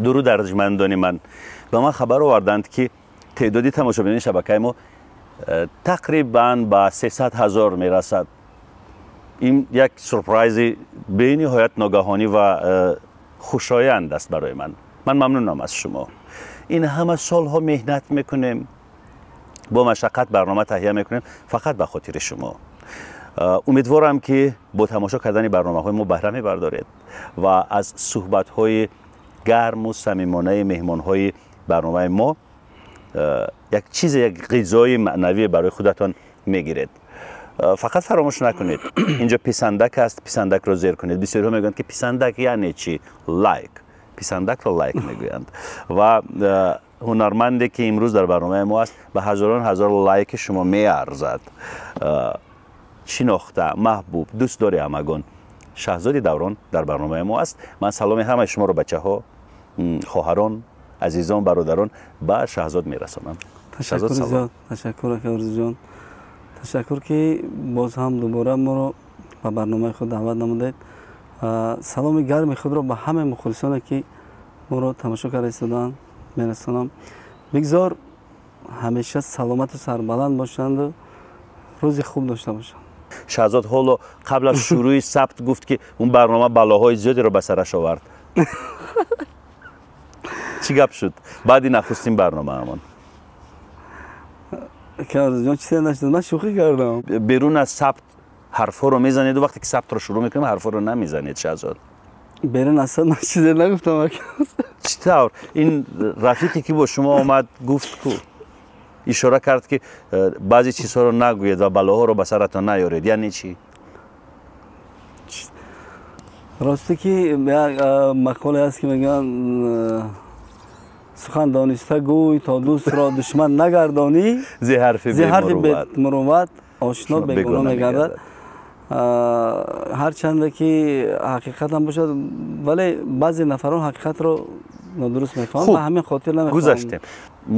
Дуруд, арҷмандони ман. Ба ман хабар оварданд, ки теъдоди тамошобинони шабакаи мо тақрибан ба 300 ҳазор мерасад. Ин як сюрпризи бениҳоят ногаҳонӣ ва хушоянд аст барои ман. Ман мамнунам аз шумо. Ин ҳама солҳо меҳнат мекунем, бо машаққат барнома таҳия мекунем фақат ба хотири шумо. Умедворам, ки бо тамошо кардани барномаҳои мо баҳра мебардоред ва аз суҳбатҳои гарму самимонаи меҳмонҳои барномаи мо як чизе, як ғизои маънавӣ барои худатон мегиред. Фақат фаромӯш накунед, инҷо писандак аст, писандакро зер кунед. Бисёриҳо мегӯянд, ки писандак яъне чӣ? Лайк, писандакро лайк мегӯянд. Ва ҳунарманде, ки имрӯз дар барномаи мо аст, ба ҳазорон ҳазор лайки шумо меарзад. Шинохта, маҳбуб, дӯстдори ҳамагон Шаҳзоди Даврон дар барномаи мо аст. Ман саломи ҳамаи шуморо, бачаҳо, хоҳарон, азизон, бародарон, ба Шаҳзод мерасонам. Ташаккур зиёд, ташаккур, ака Орзуҷон, ташаккур, ки боз ҳам дубора моро ба барномаи худ даъват намудед. Саломи гарми худро ба ҳамаи мухлисоне, ки моро тамошо карда истодаанд, мерасонам. Бигзор ҳамеша саломату сарбаланд бошанду рӯзи хуб дошта бошанд. Шаҳзод ҳоло қабл аз шурӯи сабт гуфт, ки он барнома балоҳои зиёдеро ба сараш овард. Чӣ гап шуд баъди нахустин барномаамон? Ҷон, чизе нашуд, ман шӯхӣ кардам. Берун аз сабт ҳарфҳоро мезанеду вақте ки сабтро шурӯъ мекунем, ҳарфҳоро намезанед, Шаҳзод. Берун аз сабт ман чизе нагуфтам. Чӣ тавр? Ин рафиқе, ки бо шумо омад, гуфт ку, ишора кард, ки баъзе чизҳоро нагӯед ва балоҳоро ба саратон наёред. Яъне чӣ? Росте, ки як мақоле ҳаст, ки мегӯянд: «Сухан дониста гӯй, то дӯстро душман нагардонӣ, зи ҳарфи зи ҳарфи бемурувват ошно бегуноҳ мегардад». Ҳарчанде ки ҳақиқатам бошад, вале баъзе нафарон ҳақиқатро нодуруст мефаҳманд, ба ҳамин хотир намехоҳам. Гузаштем.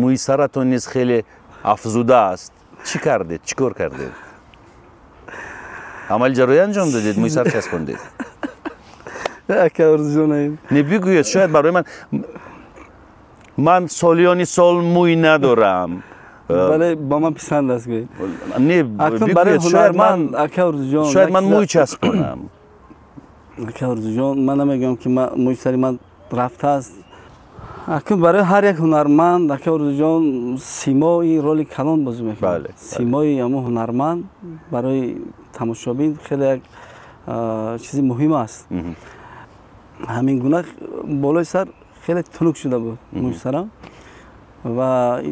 Мӯи саратон низ хеле афзуда аст. Чӣ кардед, чӣ кор кардед? Амали ҷарроҳӣ анҷом додед, мӯи сар часпондед? Ака Орзуҷон. Не, бигӯед, шояд барои ман. Ман солиёни сол мӯй надорам. Вале ба ман писанд аст, гӯед. Не, барои бигӯед, шояд ман ҳунарманд, ака Орзуҷон. Шояд ман мӯй часпонам. Ака Орзуҷон, ман намегӯям, ки мӯи сари ман рафтааст. Акун барои ҳар як ҳунарманд, ака Орзуҷон, симои роли калон бозӣ мекунад. Симои ҳамон ҳунарманд барои тамошобин хеле як чизи муҳим аст. Ҳамин гуна болои сар хеле тунук шуда буд мӯи сарам. Ва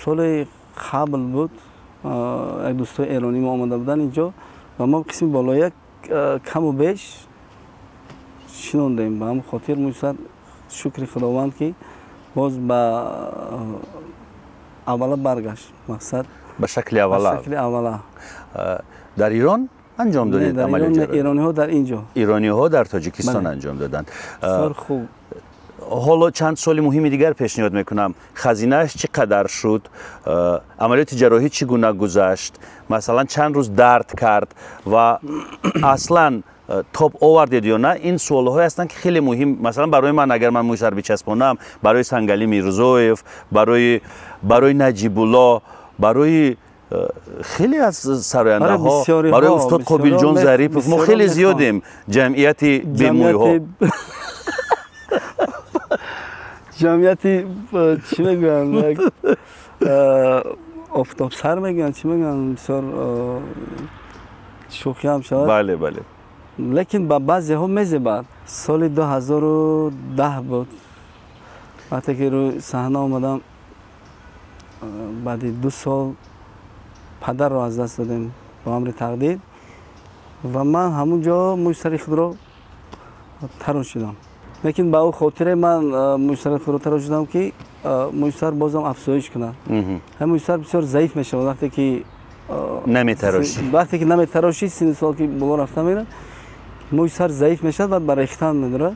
соли қабл буд, як дӯстои эронӣ мо омада буданд инҷо ва мо қисми болоя каму беш шинондем. Ба ҳамин хотир мӯи сар, шукри Худованд, ки боз ба аввала баргашт, мақсад. Ба шакли аввала. Ба шакли аввала. Дар Ирон анҷом додед амали ҷарроҳӣ? Эрониҳо дар инҷо. Ирониҳо дар Тоҷикистон анҷом доданд. Бисёр хуб. Ҳоло чанд суоли муҳими дигар пешниҳод мекунам. Хазинааш чӣ қадар шуд? Амалиёти ҷарроҳӣ чӣ гуна гузашт? Масалан, чанд рӯз дард кард ва аслан тоб овардед ё на? Ин суолҳое ҳастанд, ки хеле муҳим, масалан, барои ман, агар ман мӯи сар бичаспонам, барои Сангалӣ Мирзоев, барои Наҷибулло, барои хеле аз сарояндаҳо, барои устод Қобилҷон Зарипов. Мо хеле зиёдем, ҷамъияти бемӯйҳо. Ҷамъияти чӣ мегӯянд, офтобсар мегӯянд, чӣ мегӯянд, бисёр шӯхиам шавад. Бале, бале. Лекин ба баъзеҳо мезебад. Соли 2010 буд, вақте ки рӯи саҳна омадам, баъди 2 сол падарро аз даст додем бо амри тақдир ва ман ҳамун ҷо мӯи сари худро тарошидам. Лекин ба ӯ хотире ман мӯи сари худро тарошидам, ки мӯи сар бозам афзоиш кунад. Ҳамин мӯи сар бисёр заиф мешавад, вақте ки наметарошӣ. Вақте ки наметарошӣ, синни сол ки боло рафта мерад, мӯи сар заиф мешавад ва ба рехтан медорад.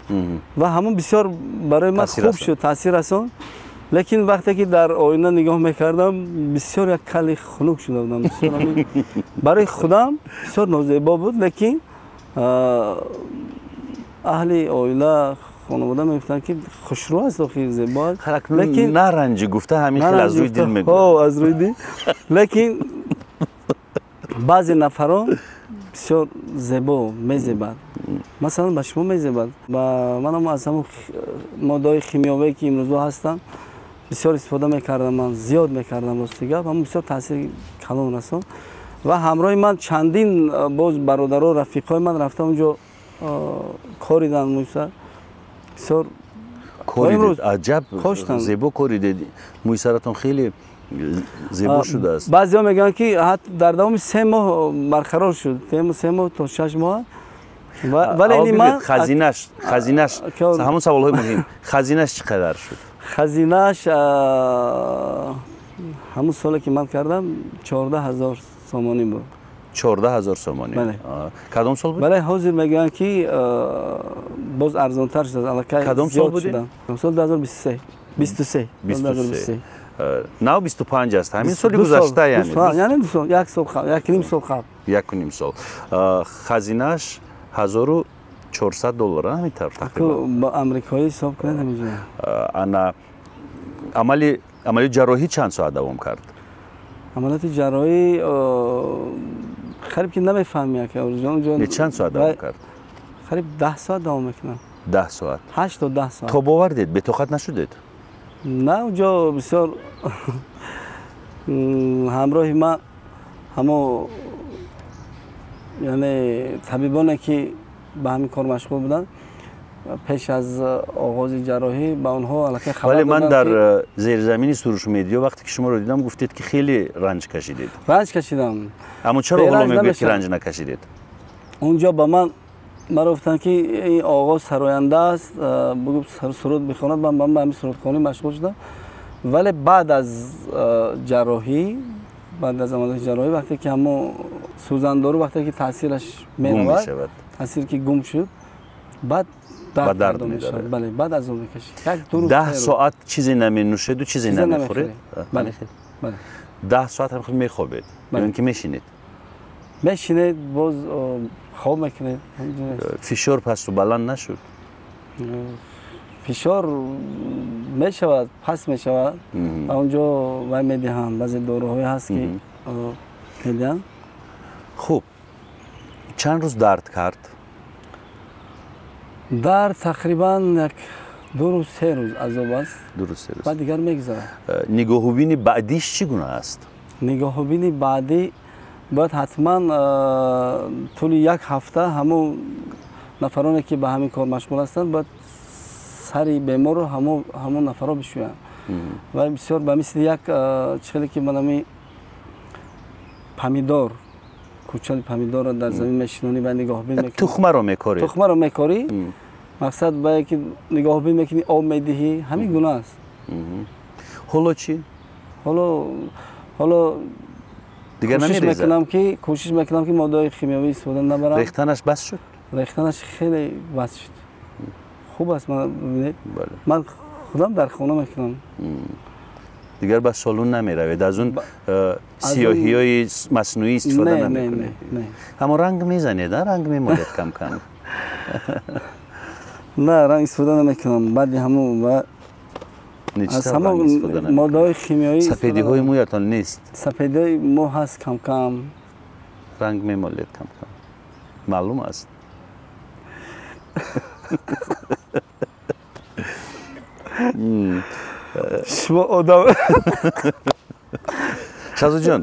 Ва ҳамон бисёр барои ман хуб шуд, таъсир расон. Лекин вақте ки дар оина нигоҳ мекардам, бисёр як кали хунук шуда будам. Барои худам бисёр нозебо буд, лекин аҳли оила, хонавода мегуфтанд, ки хушрӯ аст, охир зебо аст. Лекин наранҷи гуфта ҳамин хел аз рӯи дил мегӯяд. Ҳо, аз рӯи дил. Лекин баъзе нафарон бисёр зебо мезебад. Масалан, ба шумо мезебад. Ба манам аз ҳамон моддаҳои химиёвие, ки имрӯзо ҳастанд, бисёр истифода мекардам, ман зиёд мекардам, рости гап, ҳамон бисёр таъсири калон расон. Ва ҳамроҳи ман чандин боз бародаро, рафиқҳои ман рафта онҷо коридан мӯйсар. Бисёр коридед, аҷаб зебо коридед. Мӯйсаратон хеле зебо шудааст. Баъзеҳо мегӯянд, ки дар давоми 3 моҳ барқарор шуд, 3 моҳ то 6 моҳ. Вале ин хазинаш, хазинаш ҳамон саволҳои муҳим, хазинаш чӣ қадар шуд? Хазинаш ҳамон соле, ки ман кардам, 14 000 сомонӣ буд. 14 000 сомонӣ? Кадом сол буд? Бале, ҳозир мегӯянд, ки боз арзонтар шудааст аллакай. Кадом сол буд? Соли 2023, 23. 23, нав 25 аст, ҳамин соли гузашта. Яъне 2 сол, як сол, 1,5 сол қабл. 1,5 сол. Хазинаш 1400 доллар, ҳамин тавр тақрибан. Ба амрикоӣ ҳисоб кунед, ҳаминҷо. Ана амали ҷарроҳӣ чанд соат давом кард? Амалиёти ҷарроҳӣ қариб ки намефаҳми, ака Орзуҷон. Чанд соат давом кард? Қариб 10 соат давом мекунад. 10 соат? 8 то 10 соат. Тоб овардед, бетоқат нашудед? На, онҷо бисёр ҳамроҳи ман ҳамо, яъне табибоне, ки ба ҳамин кор машғул буданд, пеш аз оғози ҷарроҳӣ ба онҳо аллакай хабар. Вале ман дар зерзамини Суруш Медиа вақте ки шуморо дидам, гуфтед, ки хеле ранҷ кашидед. Ранҷ кашидам. Аммо чаро ҳоло мегӯед, ки ранҷ накашидед? Онҷо ба ман маро гуфтанд, ки ин оғоз сароянда аст, бугӯ суруд бихонад. Ман ба ҳамин сурудхонӣ машғул шудам, вале баъд аз ҷарроҳӣ, баъд аз амалиёти ҷарроҳӣ, вақте ки ҳамо сӯзандору, вақте ки таъсираш меравад, таъсир ки гум шуд, баъд дард мешавад. Бале, баъд азоб мекашид. 10 соат чизе наменӯшеду чизе намехӯред? Бале. 10 соат ҳам худ мехобед ё ин ки мешинед? Мешинед, боз хоб мекунед. Фишор пасту баланд нашуд? Фишор мешавад, паст мешавад. Онҷо вай медиҳанд, баъзе доруҳое ҳаст, ки медиҳанд. Хуб, чанд рӯз дард кард? Дард тақрибан як 2 рӯз, 3 рӯз азоб аст. 2 рӯз, 3 рӯз. Баъд дигар мегузарад. Нигоҳубини баъдиш чӣ гуна аст? Нигоҳубини баъдӣ бояд ҳатман тӯли як ҳафта ҳамон нафароне, ки ба ҳамин кор машғул ҳастанд, бояд сари беморро ҳамон нафарро бишӯянд. Ва бисёр ба мисли як чӣ хеле ки манами помидор, кӯчали помидорро дар замин мешинонӣ ва нигоҳбин мекунӣ. Тухмаро мекорӣ. Тухмаро мекорӣ, мақсад ба ки нигоҳбин мекунӣ, об медиҳӣ, ҳамин гуна аст. Ҳоло чӣ? Ҳоло дигар намерезад? Кӯшиш мекунам, ки моддаҳои химиявӣ истифода набарам. Рехтанаш бас шуд? Рехтанаш хеле бас шуд, хуб аст. Бибинед, ман худам дар хона мекунам. Дигар ба салон намеравед, аз он сиёҳиҳои маснуӣ истифода намекунед? Аммо ранг мезанед, ранг мемолед кам кам. На, ранг истифода намекунам баъди ҳамон ва аз ҳамон моддаҳои химиёӣ. Сафедиҳои мӯятон нест? Сафедиҳои мӯ ҳаст кам кам. Ранг мемолед кам кам, маълум аст. Шумо одам. Шаҳзодҷон,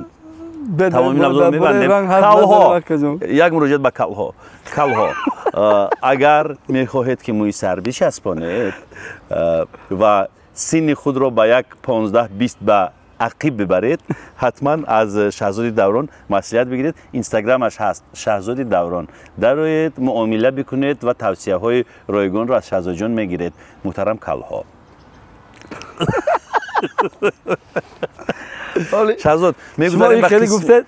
тамоми мавзӯъро мебандем. Калҳо, як муроҷиат ба калҳо. Калҳо, агар мехоҳед, ки мӯи сар бичаспонед ва синни худро ба як 15-20 ба ақиб бибаред, ҳатман аз Шаҳзоди Даврон маслиҳат бигиред. Инстаграмаш ҳаст, Шаҳзоди Даврон, дароед, муомила бикунед ва тавсияҳои ройгонро аз Шаҳзодҷон мегиред. Муҳтарам калҳо. Шаҳзод, мегузарем ба хеле гуфтед,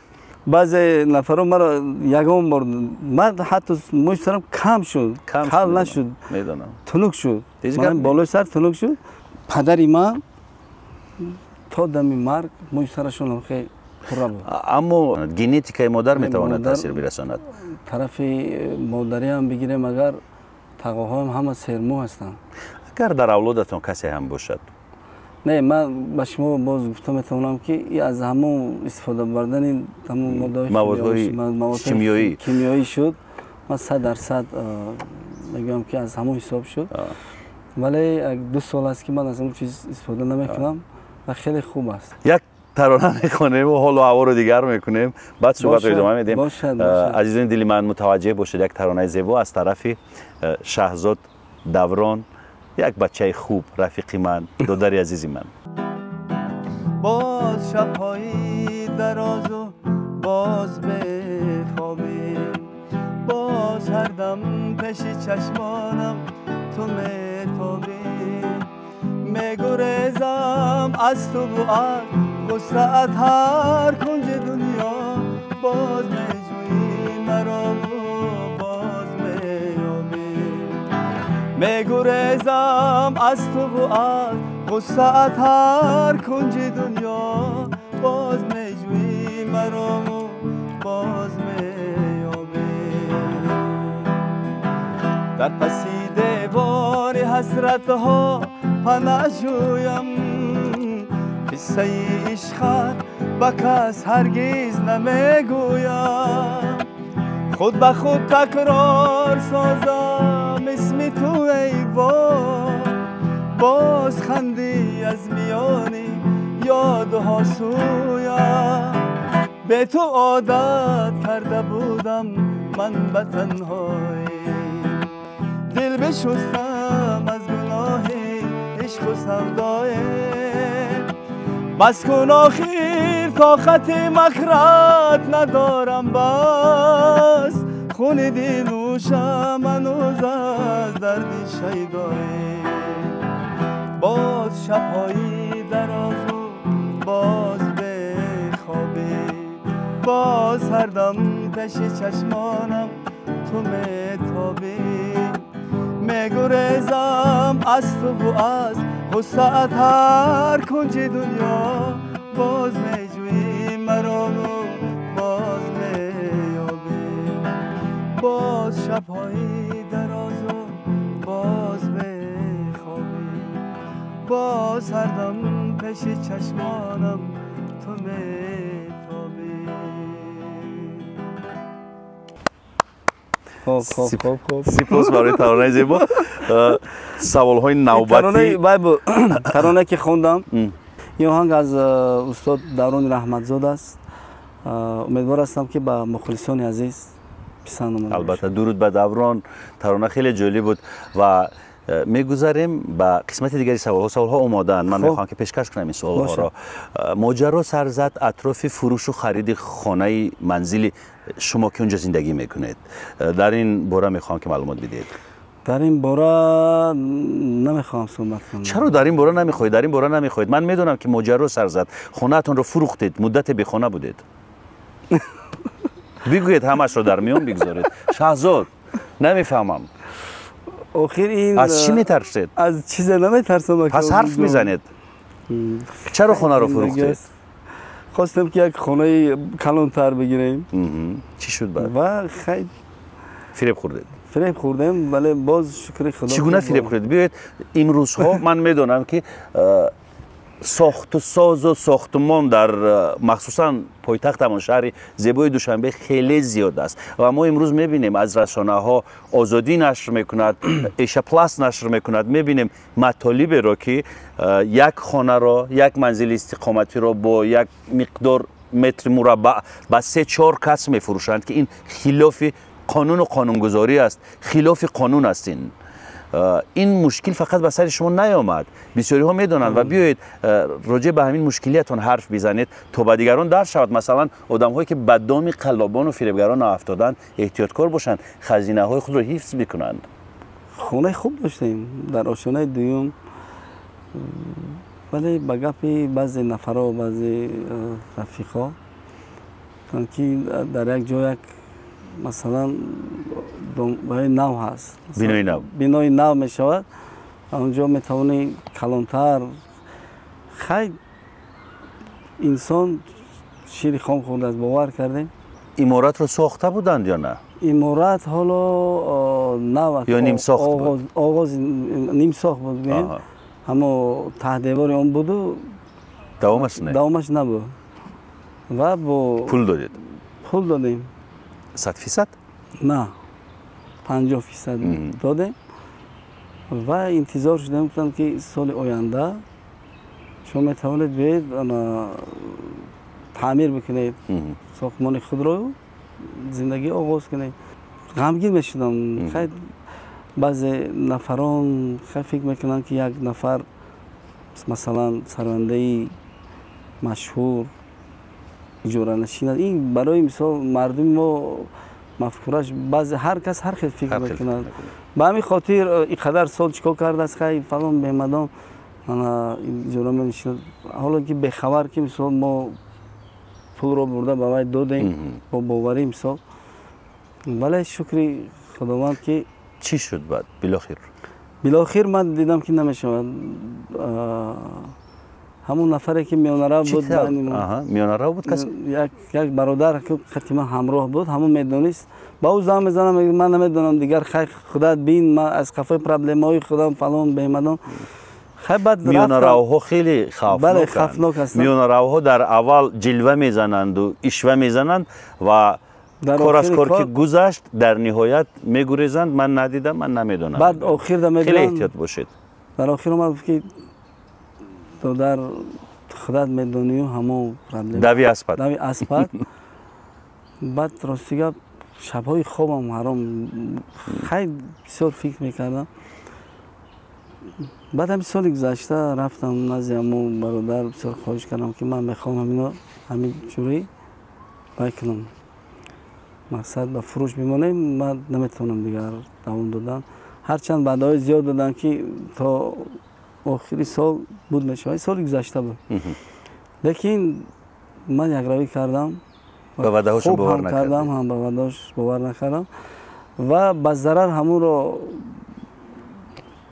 баъзе нафарон маро ягон бор, ман ҳатто мӯи сарам кам шуд, кал нашуд. Медонам. Тунук шуд, болои сар тунук шуд. Падари ман то дами марг мӯи сарашон хеле пурра буд. Аммо генетикаи модар метавонад таъсир бирасонад. Тарафи модариам бигирем, агар Тағоҳоям ҳама сермӯ ҳастанд. Агар дар авлодатон касе ҳам бошад? Не, ман ба шумо боз гуфта метавонам, ки аз ҳамон истифода бурдани ҳамон маводҳои кимиёӣ шуд. Ман 100% мегӯям, ки аз ҳамон ҳисоб шуд. Вале 2 сол аст, ки ман аз ҳамон чиз истифода намекунам ва хеле хуб аст. Як тарона мехонем ва ҳолу ҳаворо дигар мекунем, баъд суҳбатро идома медиҳем. Азизони дили ман, мутаваҷҷеҳ бошед, як таронаи зебо аз тарафи Шаҳзод Даврон, як бачаи хуб, рафиқи ман, додари азизи ман. Боз шабҳои дарозу боз бехобӣ, боз ҳар дам пеши чашмонам ту метобӣ. Мегурезам аз ту ва аз ғуссаат ҳар кунҷи дунё, боз меҷӯӣ маро боз меёбӣ. Мегурезам аз ту ва аз ғуссаат ҳар кунҷи дунё, боз меҷӯӣ маро боз меёбӣ. Дар паси девори ҳасратҳо панаҳҷӯям, қиссаи ишқат ба кас ҳаргиз намегӯям. Худ ба худ такрор созам исми ту эй вой, боз хандӣ аз миёни ёдҳо сӯям. Бе ту одат карда будам ман ба танҳоӣ, дил бишустам аз гуноҳи ишқу савдое. Бас кун охир тоқати макрат надорам, бас хуни дилнӯшам ҳанӯз аз дарди шайдоӣ. Боз шабҳои дарозу боз бехобӣ, боз ҳар дам пеши чашмонам ту метобӣ. Мегурезам аз ту ва аз ғуссаат ҳар кунҷи дунё, боз меҷӯӣ маро боз меёбӣ. Боз шабҳои дарозу боз бехобӣ, боз ҳар дам пеши чашмонам ту метобӣ. Сипос барои таронаи зебо. Саволҳои навбатӣ. Таронае ки хондам, ин оҳанг аз устод Даврони Раҳматзод аст. Умедвор ҳастам, ки ба мухлисони азиз писанд омада. Албатта, дуруд ба Даврон. Тарона хеле ҷолиб буд ва мегузарем ба қисмати дигари саволҳо. Саволҳо омодаанд, ман мехоҳам, ки пешкаш кунам ин саволҳоро. Моҷаро сар зад атрофи фурӯшу хариди хонаи манзили шумо, ки онҷо зиндагӣ мекунед. Дар ин бора мехоҳам, ки маълумот бидиҳед. Дар ин бора намехоҳам суҳбат кунам. Чаро дар ин бора намехоҳед? Дар ин бора намехоҳед? Ман медонам, ки моҷаро сар зад, хонаатонро фурӯхтед, муддате бехона будед. Бигӯед, ҳамашро дар миён бигзоред. Шаҳзод, намефаҳмам. Охир ин аз чӣ метарсед? Аз чизе наметарсам. Пас ҳарф мезанед. Чаро хонаро фурӯхтед? Хостем, ки як хонаи калонтар бигирем. Чӣ шуд баъд? Ва хай фиреб хӯрдед. Фиреб хӯрдем, вале боз шукри Худо. Чӣ гуна фиреб хӯрдед? Биёед, имрӯзҳо ман медонам, ки сохту созу сохтумон дар махсусан пойтахтамон шаҳри зебои Душанбе хеле зиёд аст ва мо имрӯз мебинем, аз расонаҳо Озодӣ нашр мекунад, Эшаплас нашр мекунад, мебинем матолиберо, ки як хонаро, як манзили истиқоматиро бо як миқдор метри мураббаъ ба 3-4 кас мефурӯшанд, ки ин хилофи қонуну қонунгузорӣ аст, хилофи қонун аст. Ин мушкил фақат ба сари шумо наёмад, бисёриҳо медонанд. Ва биёед, роҷеъ ба ҳамин мушкилиятон ҳарф бизанед, то ба дигарон дарс шавад. Масалан, одамҳое, ки ба доми қаллобону фиребгарон афтоданд, эҳтиёткор бошанд, хазинаҳои худро ҳифз бикунанд. Хонаи хуб доштем дар ошёнаи дуюм, вале ба гапи баъзе нафарҳо, баъзе рафиқҳо, ки дар як ҷо як масалан бинои нав ҳаст, бинои нав, бинои нав мешавад, онҷо метавонӣ калонтар. Хай, инсон шири хом хӯрдааст, бовар кардем. Иморатро сохта буданд ё на? Иморат ҳоло нав ё нимсохт буд? Оғоз нимсохт буд, гӯем. Ҳамо таҳдевори он буду давомаш не, давомаш набуд. Ва бо пул додед? Пул додем. 100%? На, 50% додем ва интизор шудем, гуфтанд, ки соли оянда шумо метавонед биёед, таъмир бикунед сохтмони худро, зиндагӣ оғоз кунед. Ғамгин мешудам. Хай, баъзе нафарон хай фикр мекунанд, ки як нафар, масалан, сарояндаи машҳур иҷоранашин аст. Ин барои мисол мардуми мо мафкураш баъзе ҳар кас ҳар хел фикр мекунад. Ба ҳамин хотир ин қадар сол чӣ кор кардааст, хай фалон бемадон иҷора менишинад, ҳоло ки бехабар, ки мисол мо пулро бурда ба вай додем бо боварӣ, мисол. Вале шукри Худованд, ки Чӣ шуд баъд билохир? Билохир ман дидам, ки намешавад. Ҳамон нафаре, ки миёнарав буд, Миёнарав буд касе? Як бародар қати ман ҳамроҳ буд, ҳамон медонист. Ба ӯ занг мезанам, ман намедонам дигар, хай худат бин, ман аз қафои проблемаҳои худам, фалон бемадон. Хай баъд Миёнаравҳо хеле Бале, хавфнок ҳастанд. Миёнаравҳо дар аввал ҷилва мезананду ишва мезананд ва кор аз кор ки гузашт, дар ниҳоят мегурезанд: ман надидам, ман намедонам. Баъд охирда Хеле эҳтиёт бошед. Дар охир омад, гуфт, ки додар, худат медонию ҳамон проблем. Дави аспат. Дави аспат. Баъд, рости гап, шабҳои хобам ҳаром. Хай, бисёр фикр мекардам. Баъд ҳамин соли гузашта рафтам назди ҳамон бародар, бисёр хоҳиш кардам, ки ман мехоҳам ҳамино ҳамин ҷурӣ вай кунам, мақсад ба фурӯш бимонем, ман наметавонам дигар давом додан. Ҳарчанд ваъдаҳои зиёд доданд, ки то охири сол буд мешавад, соли гузашта буд, лекин ман якравӣ кардам. Ба ваъдаҳошон бовар накардам, ҳам ба ваъдаҳош бовар накардам ва ба зарар ҳамонро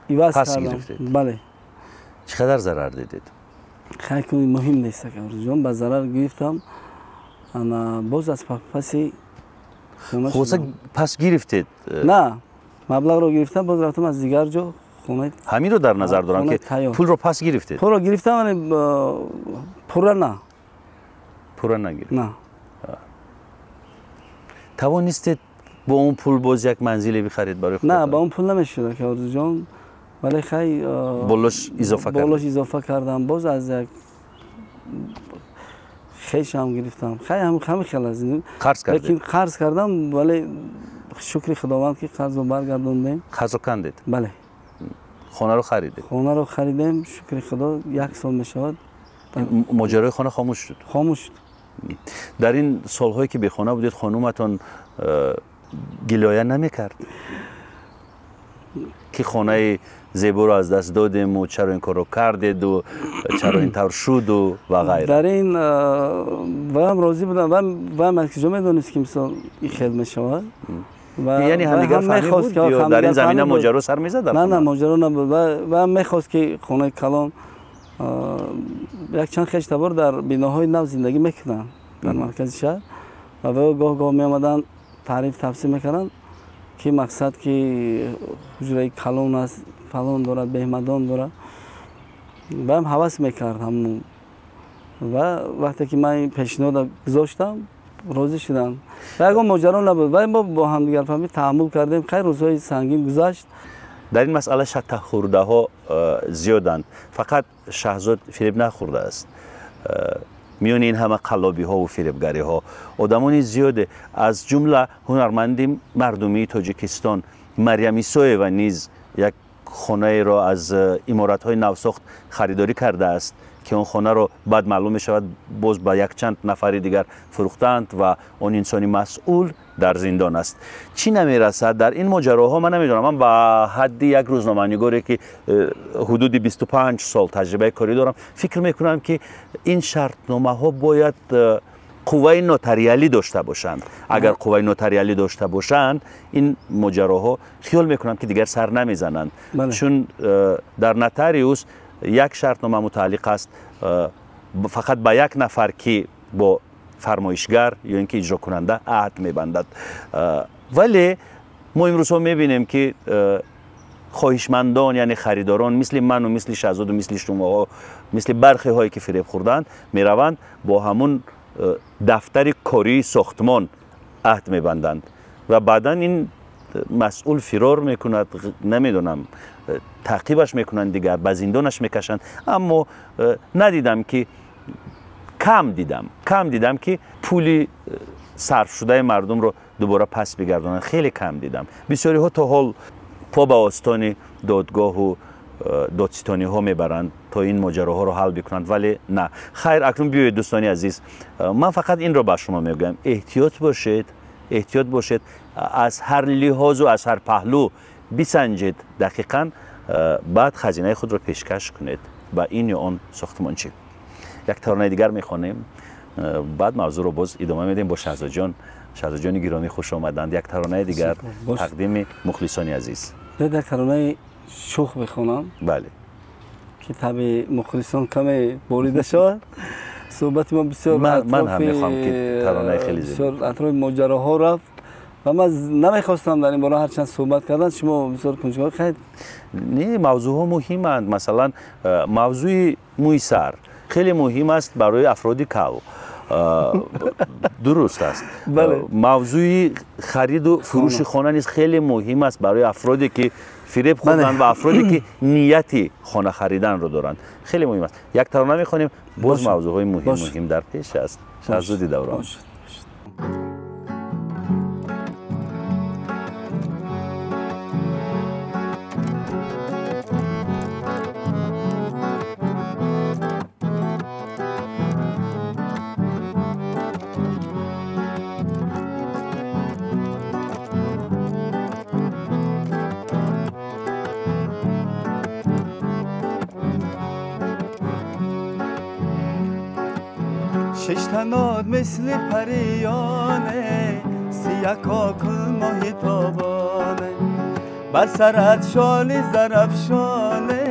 иваз кардам. Бале. Чӣ қадар зарар дидед? Хай, муҳим нест, ҷон. Ба зарар гирифтам, ана боз аз паси Хулоса, пас гирифтед? На, маблағро гирифтам, боз рафтам аз дигар ҷо хона. Ҳаминро дар назар дорам, ки пулро пас гирифтед. Пулро гирифтам, вале пурра на. Пурра нагирифт? На. Тавонистед бо он пул боз як манзиле бихаред барои худатон? На, ба он пул намешуд, Орзуҷон, вале хай Болош изофа кардед? Болош изофа кардам, боз аз як хешам гирифтам. Хай, ҳами хел аз Қарз кардед? Лекин қарз кардам, вале шукри Худованд, ки қарзро баргардондем. Қарзро кандед? Бале. Хонаро харидед? Хонаро харидем, шукри Худо, як сол мешавад. Моҷарои хона хомӯш шуд? Хомӯш шуд. Дар ин солҳое, ки бехона будед, хонуматон гилоя намекард, ки хонаи зеборо аз даст додему, чаро ин корро кардеду, чаро ин тавр шуду ва ғайра? Дар ин ваам розӣ будам. Ваам аз куҷо медонист, ки мисол ин хел мешавад? Яъне ҳамдигарфаҳмӣ буд ё дар ин замина моҷаро сар мезад? На, на, моҷаро набуд. Ваам мехост, ки хонаи калон. Якчанд хештабор дар биноҳои нав зиндагӣ мекунанд дар маркази шаҳр ва ваё гоҳ гоҳ меомаданд, таъриф тавсиф мекарданд, ки мақсад ки ҳуҷраи калон аст, фалон дорад, беҳмадон дорад. Ваам ҳавас мекард ҳамун. Ва вақте ки ман ин пешниҳода гузоштам, розӣ шуданд ва ягон моҷаро набуд. Вале мо бо ҳамдигарфаҳмӣ таҳаммул кардем. Хайр, рӯзҳои сангин гузашт. Дар ин масъала шаттахӯрдаҳо зиёданд, фақат Шаҳзод фиреб нахӯрдааст. Миёни ин ҳама қаллобиҳову фиребгариҳо одамони зиёде, аз ҷумла ҳунарманди мардумии Тоҷикистон Марьям Исоева низ як хонаеро аз иморатҳои навсохт харидорӣ кардааст, ки он хонаро баъд маълум мешавад, боз ба якчанд нафари дигар фурӯхтаанд ва он инсони масъул дар зиндон аст. Чӣ намерасад дар ин моҷароҳо, ман намедонам. Ман ба ҳадди як рӯзноманигоре, ки ҳудуди 25 сол таҷрибаи корӣ дорам, фикр мекунам, ки ин шартномаҳо бояд қувваи нотариалӣ дошта бошанд. Агар қувваи нотариалӣ дошта бошанд, ин моҷароҳо, хиёл мекунам, ки дигар сар намезананд, чун дар нотариус як шартнома мутааллиқ аст фақат ба як нафар, ки бо фармоишгар ё ин ки иҷрокунанда аҳд мебандад. Вале Мо имрӯзҳо мебинем, ки хоҳишмандон, яъне харидорон, мисли ману мисли Шаҳзоду мисли шумоҳо, мисли бархеҳое ки фиреб хӯрданд, мераванд бо ҳамун дафтари кории сохтмон аҳд мебанданд ва баъдан ин масъул фирор мекунад, намедонам, таъқибаш мекунанд, дигар ба зиндонаш мекашанд. Аммо надидам ки кам дидам ки пули сарфшудаи мардумро дубора пас бигардонанд. Хеле кам дидам. Бисёриҳо то ҳол по ба остони додгоҳу додситониҳо мебаранд то ин моҷароҳоро ҳал бикунанд, вале на. Хайр, акнун биёед дӯстони азиз, ман фақат инро ба шумо мегӯям: эҳтиёт бошед, эҳтиёт бошед, аз ҳар лиҳозу аз ҳар паҳлӯ бисанҷед дақиқан, баъд хазинаи худро пешкаш кунед ба ин ё он сохтмончӣ. Як таронаи дигар мехонем, баъд мавзӯъро боз идома медиҳем бо Шаҳзодҷон. Шаҳзодҷони гиромӣ, хуш омаданд. Як таронаи дигар тақдими мухлисони азиз. Як таронаи шӯх бихонам, бале, ки таби мухлисон каме борида шавад. Суҳбати мо бисёр ман ҳам мехоҳам ки таронаи хеле бисёр атрофи моҷароҳо рафт ва ман намехостам дар ин бора ҳарчанд суҳбат кардан. Шумо бисёр кунҷков хайд. Не, мавзӯъҳо муҳиманд. Масалан, мавзӯи мӯи сар хеле муҳим аст барои афроди кал. Дуруст аст. Мавзӯи хариду фурӯши хона низ хеле муҳим аст барои афроде ки фиреб хӯрданд ва афроде ки нияти хона хариданро доранд. Хеле муҳим аст. Як тарона мехонем, боз мавзӯъҳои муҳим дар пеш аст. Шаҳзоди Даврон. ششتنات مثل پریانه، سیه کاکل ماهی تابانه، بر سرت شالی زرفشانه،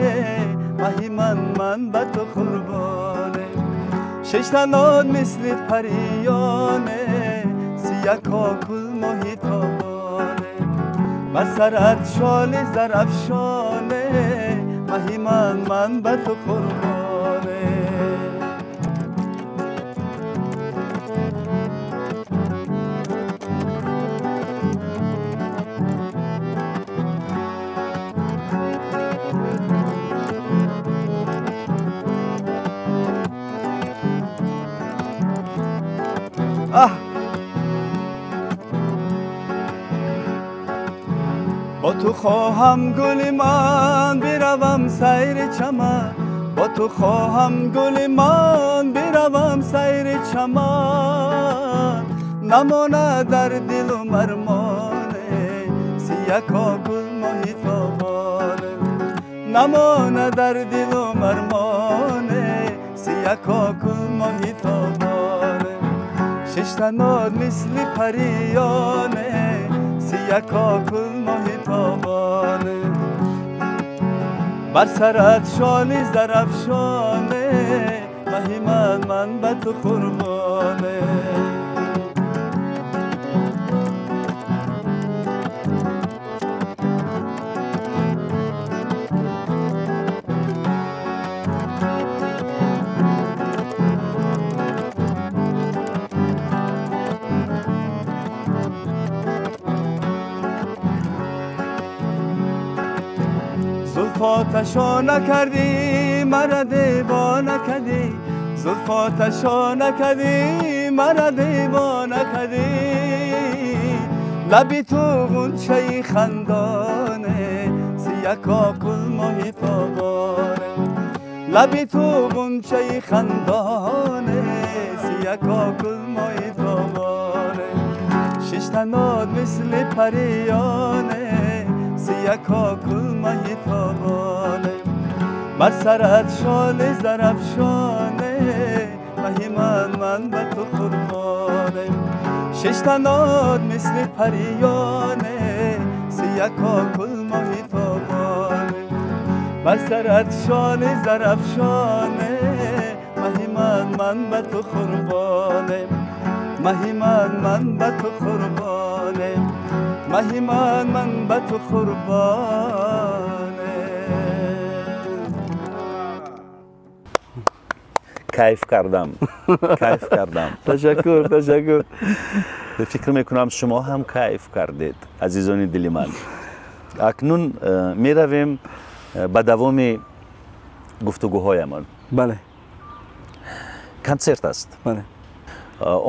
مهی من من به تو قربانه. ششتنات مثل پریانه، سیه کاکل ماهی تابانه، بر سرت شالی زرفشانه، مهی من من به تو قربانه. با تو خواهم گل من بروم سیر چمن، با تو خواهم گل من بروم سیر چمن، نماند در دل و مرمانه، سیه کاکل ماهی تابانه، نماند در دل و مرمانه، سیه کاکل ماهی تابانه. ششتنات مثل پریانه، سیه کاکل ماهی تابانه، بر سرت شالی زرفشانه، مهی من من به تو قربانه. زلفاتشا نکردی مرا دیوانه کردی، زلفاتشا نکردی مرا دیوانه کردی، لبی تو غنچه خندانه، سیه کاکل ماهی تابانه، لبی تو غنچه خندانه، سیه کاکل ماهی تابانه. ششتنات مثل پریانه، سیه کاکل ماهی تابانه، بر سرت شال زرفشانه، مهی من من به تو قربانه. ششتنات مثل پریانه، سیه کاکل ماهی تابانه، بر سرت شال زرفشانه، مهی من من به تو قربانه، مهی من من به تو قربانه، Маҳи ман, ман ба ту қурбоне. Кайф кардам, кайф кардам. Ташаккур, ташаккур. Фикр мекунам, шумо ҳам кайф кардед, азизони дили ман. Акнун меравем ба давоми гуфтугӯҳоямон. Бале. Консерт аст. Бале.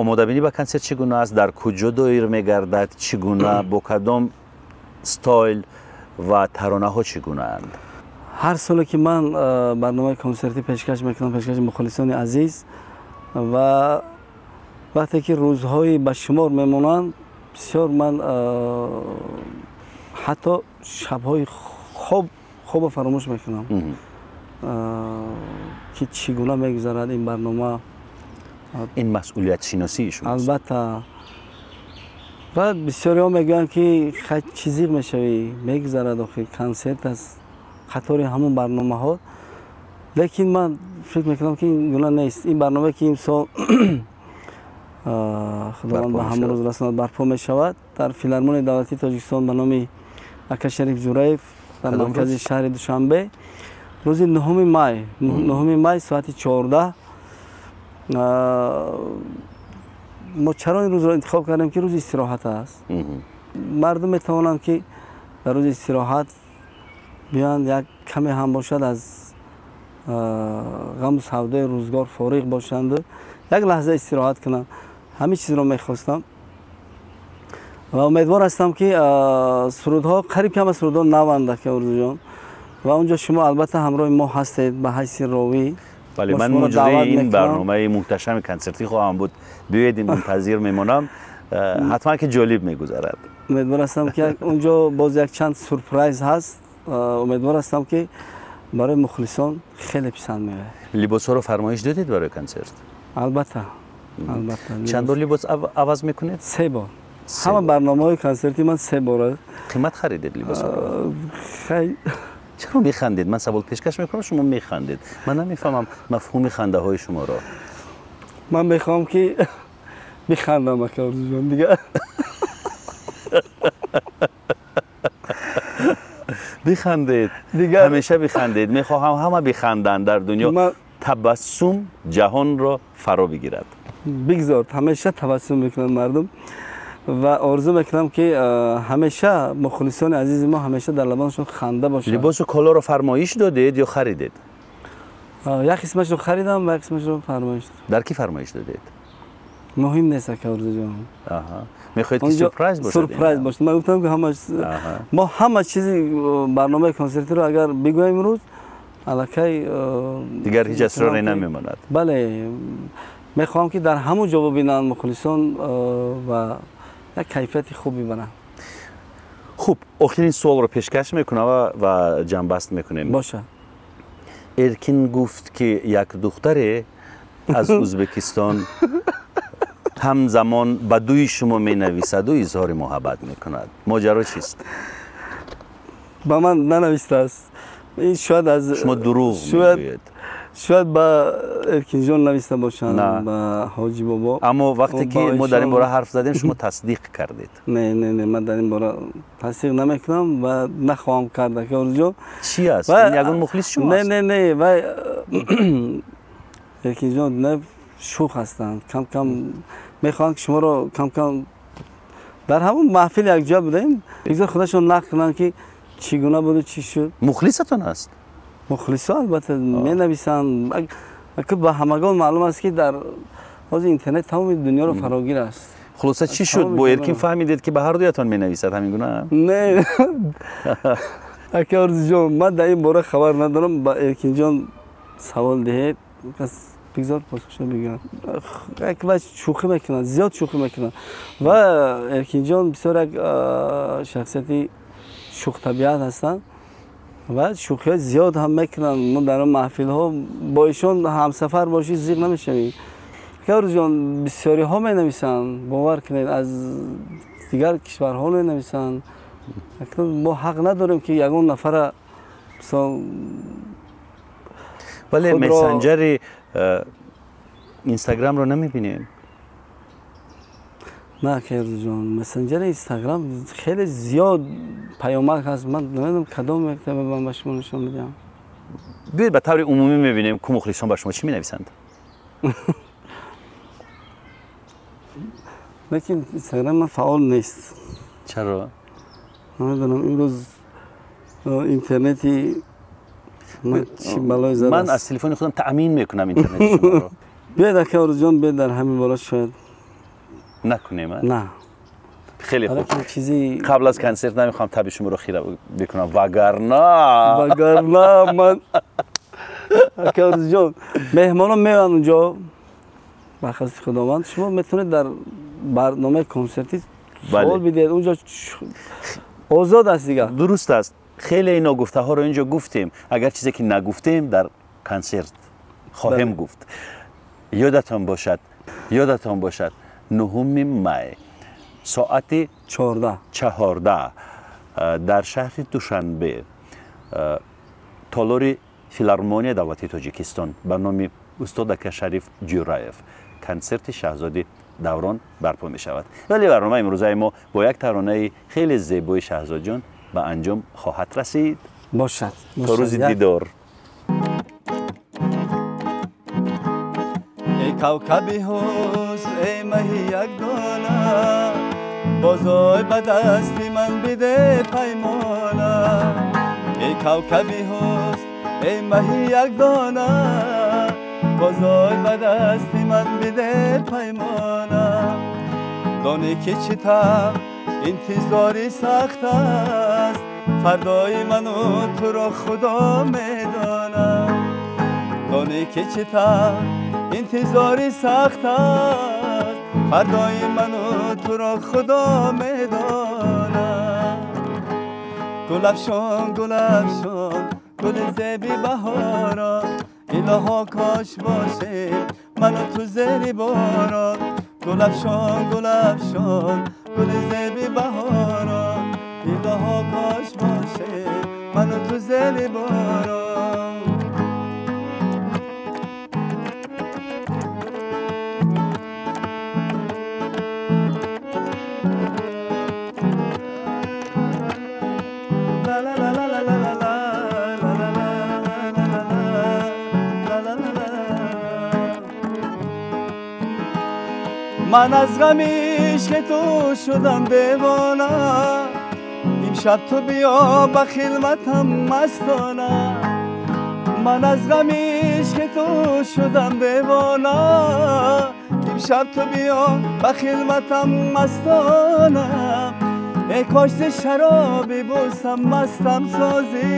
Омодабинӣ ба консерт чӣ гуна аст, дар куҷо доир мегардад, чӣ гуна, бо кадом стойл ва таронаҳо чӣ гунаанд? Ҳар соле ки ман барномаи консертӣ пешкаш мекунам, пешкаши мухлисони азиз, ва вақте ки рӯзҳои ба шумор мемонанд, бисёр ман ҳатто шабҳои хобро фаромӯш мекунам, ки чӣ гуна мегузарад ин барнома. Ин масъулиятшиносии шумост. Албатта. Ва бисёриҳо мегӯянд, ки чӣ зиқ мешавӣ, мегузарад, охир консерт аст, қатори ҳамон барномаҳо. Лекин ман фикр мекунам, ки ин гуна нест. Ин барномае ки имсол, Худованд ба ҳамон рӯз расонад, барпо мешавад дар Филармонияи давлатии Тоҷикистон ба номи ака Шариф Ҷураев дар маркази шаҳри Душанбе рӯзи 9 май, 9 май соати 14. Мо чаро ин рӯзро интихоб кардем? Ки рӯзи истироҳат аст. Мардум метавонанд, ки дар рӯзи истироҳат биёянд, як каме ҳам бошад, аз ғаму савдои рӯзгор фориғ бошанду як лаҳза истироҳат кунанд. Ҳамин чизро мехостам ва умедвор ҳастам, ки сурудҳо, қариб ки ҳама сурудҳо наванд, ака Орзуҷон, ва унҷо шумо албатта ҳамроҳи мо ҳастед ба ҳайси ровӣ. Бале, ман муҷрии ин барномаи муҳташами консертӣ хоҳам буд. Биёед, мунтазир мемонам, ҳатман ки ҷолиб мегузарад. Умедвор ҳастам, ки унҷо боз якчанд сюрприз ҳаст. Умедвор ҳастам, ки барои мухлисон хеле писанд меояд. Либосҳоро фармоиш додед барои консерт? Албатта, албатта. Чанд бор либос аваз мекунед? Се бор. Ҳама барномаҳои консерти ман се бор аст. Қимат харидед либосҳоро? Хай. Чаро механдед? Ман савол пешкаш мекунам, шумо механдед. Ман намефаҳмам мафҳуми хандаҳои шуморо. Ман мехоҳам, ки бихандам, ака Орзуҷон, дигар. Бихандед, ҳамеша бихандед. Мехоҳам ҳама биханданд дар дунё. Табассум ҷаҳонро фаро бигирад. Бигзор ҳамеша табассум мекунанд мардум ва орзу мекунам, ки ҳамеша мухлисони азизи мо ҳамеша дар лабонашон ханда бошад. Либосу колоро фармоиш додед ё харидед? Як қисмашро харидам ва як қисмашро фармоиш додам. Дар кӣ фармоиш додед? Муҳим нест, ака Орзуҷон. Мехоҳед, ки сюрприз бошад? Сюрприз бошад. Ман гуфтам, ки мо ҳама чизи барномаи консертиро агар бигӯем имрӯз, аллакай дигар ҳеҷ асроре намемонад. Бале, мехоҳам, ки дар ҳамон ҷо бибинанд мухлисон ва як кайфияти хуб бибаранд. Хуб, охирин суолро пешкаш мекунам ва ҷамъбаст мекунем. Бошад. Эркин гуфт, ки як духтаре аз Ӯзбекистон ҳамзамон ба дуи шумо менависаду изҳори муҳаббат мекунад. Моҷаро чист? Ба ман нанавистааст. Ин шояд аз шумо дурӯғ мегӯед. Шояд ба Эркинҷон нависта бошанд, ба Ҳоҷи Бобо. Аммо вақте ки мо дар ин бора ҳарф задем, шумо тасдиқ кардед. Не, не, не, ман дар ин бора тасдиқ намекунам ва нахоҳам кард, ака Орзуҷон. Чӣ аст? Ин ягон мухлис шумо аст? Не, не, не, вай Эркинҷон не, шӯх ҳастанд, кам кам мехоҳанд, ки шуморо кам кам, дар ҳамон маҳфил якҷоя будем, бигзор худашон нақл кунанд, ки чӣ гуна буду, чӣ шуд. Мухлисатон аст? Мухлисо албатта менависанд. Ба ҳамагон маълум аст, ки дар ҳозир интернет тамоми дунёро фарогир аст. Хулоса, чӣ шуд? Бо Эркин фаҳмидед, ки ба ҳар дуятон менависад, ҳамин гуна? Не, ака Орзуҷон, ман дар ин бора хабар надорам. Ба Эркинҷон савол диҳед, бигзор посухшо бигӯянд. Як ваҷ шӯхӣ мекунанд, зиёд шӯхӣ мекунанд, ва Эркинҷон бисёр як шахсияти шӯхтабиат ҳастанд ва шӯхиҳои зиёд ҳам мекунанд. Мо дар он маҳфилҳо бо ишон ҳамсафар бошӣ, зиқ намешавӣ. Орзуҷон, бисёриҳо менависанд, бовар кунед, аз дигар кишварҳо менависанд. Мо ҳақ надорем, ки ягон нафара мисол. Вале мессенҷери Инстаграмро намебинем. На, Орзуҷон, мессенҷери Инстаграм хеле зиёд паёмак ҳаст. Ман намедонам кадом яктаба ман ба шумо нишон медиҳам. Биёед ба таври умумӣ мебинем, ку мухлисон ба шумо чӣ менависанд. Лекин Инстаграм ман фаъол нест. Чаро? Намедонам, имрӯз интернети чӣ балое задааст. Ман аз телефони худам таъмин мекунам интернети шуморо. Биёед, ака Орзуҷон, биёед дар ҳамин бора шояд накунем, а? На. Хеле хуб. Чизи қабл аз консерт намехоҳам таби шуморо хира бикунам, вагарна ман ака Орзуҷон, меҳмонон меоянд унҷо ба хости Худованд. Шумо метавонед дар барномаи консертӣ суол бидиҳед, унҷо озод аст дигар. Дуруст аст. Хеле ногуфтаҳоро инҷо гуфтем. Агар чизе ки нагуфтем, дар консерт хоҳем гуфт. Ёдатон бошад, ёдатон бошад, 9 май соати 14 дар шаҳри Душанбе, толори филармонияи давлатии Тоҷикистон ба номи устод ака Шариф Ҷӯраев консерти Шаҳзоди Даврон барпо мешавад. Вале барномаи имрӯзаи мо бо як таронаи хеле зебои Шаҳзодҷон ба анҷом хоҳад расид. Бошад. То рӯзи дидор. Эй кавкаби ҳусн, эй маҳи якдона, бозой ба дасти ман биде паймона. Эй кавкаби ҳусн, эй маҳи якдона, бозой ба дасти ман биде паймона. Донӣ ки чӣ тавр интизори сахт аст, фардои ману туро Худо медонад. Донӣ ки чӣ тавр интизори сахт аст, фардои ману туро Худо медонад. Гулафшон, гулафшон, гули зеби баҳоро, илоҳо кош бошем ману ту зери борон. Гулафшон, гулафшон, гули зеби баҳоро, илоҳо кош бошем ману ту зери борон. Ман аз ғами ишқи ту шудам девона, имшаб ту биё ба хилватам мастона. Ман аз ғами ишқи ту шудам девона, имшаб ту биё ба хилватам мастона. Эй кош зи шароби бӯсам мастам созӣ,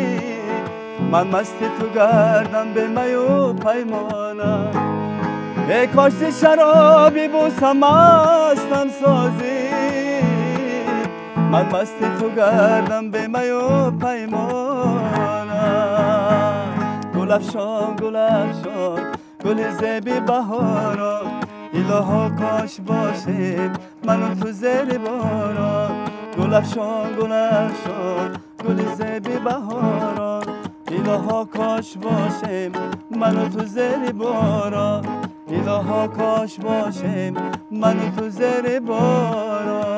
ман масти ту гардам бе маю паймона. Эй кош зи шароби бӯсам мастам созӣ, ман масти ту гардам бе маю паймона. Гулафшон, гулафшон, гули зеби баҳоро, илоҳо кош бошем ману ту зери борон. Гулафшон, гулафшон, гули зеби баҳоро, илоҳо кош бошем ману ту зери борон. Илоҳо кош бошем ману ту зери борон.